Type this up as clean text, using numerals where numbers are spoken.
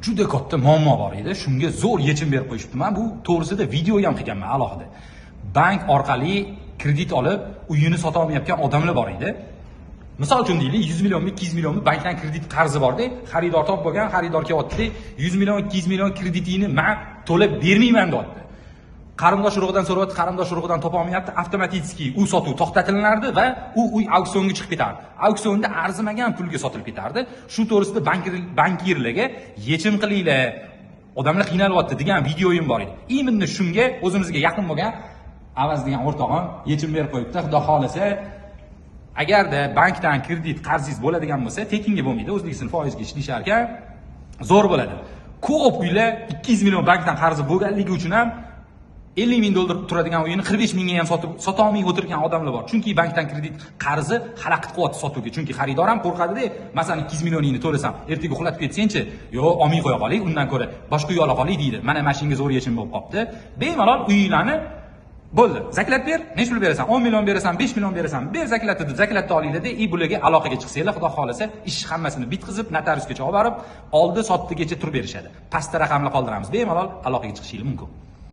Juda katta muammo bor edi. Shunga zo'r yechim berib qo'yishibdi. Men bu to'g'risida video ham qilganman alohida. Bank orqali kredit olib, uyini sota olmayotgan odamlar bor edi. Misol uchun deylik, 100 millionmi, 200 millionmi bankdan kredit qarzi borda, xaridor topib bo'lgan, xaridor kelyapti, 100 million, 200 million kreditingni men to'lab bermayman deyapti. Qarindosh urug'idan so'rayapti, qarindosh urug'idan topa olmayapti, avtomatik u sotuv to'xtatilinardi va u uy auksionga chiqib ketardi. Auksionda arzimagan pulga sotilib ketardi. Shu to'g'risida bankirlarga yechim qilinglar, odamlar qiynalyapti degan videoyim bor edi. Именно shunga o'zimizga yaqin bo'lgan Avaz degan o'rtog'im yechim berib qo'yibdi. Xudo xohlasa, agarda bankdan kredit qarzingiz bo'ladigan bo'lsa, tekinga bo'lmaydi, o'zlikisini foizga ishlashar ekan, zo'r bo'ladi. Ko'p uylar 200 million bankdan qarzi bo'lganligi uchun ham 50 ming dollar turadigan uyini 45 mingga ham sotib sota olmay o'tirgan odamlar bor. Chunki bankdan kredit qarzi xalaqit qilyapti sotuvga. Chunki xaridor ham qo'rqadida, masalan 200 millioningni to'lasam, ertaga uxlatib ketsangchi, yo'q, olmay qo'ya qoling, undan ko'ra boshqa uy ola qoling deydi. Mana shunga zo'r yechim bo'lib qolibdi. Bemalol uyinglarni bo'ldi, заклад ber, necha pul berasan? 10 million berasan, 5 million berasan, ber заклад ni deb заклад ni olinglar-da, и bularga aloqaga chiqsanglar, xudo xohlasa, ish hammasini bitqizib, notariusgacha olib borib, oldi sotdigacha turib berishadi. Pastda raqamlar qoldiramiz. Bemalol aloqaga chiqishingiz mumkin.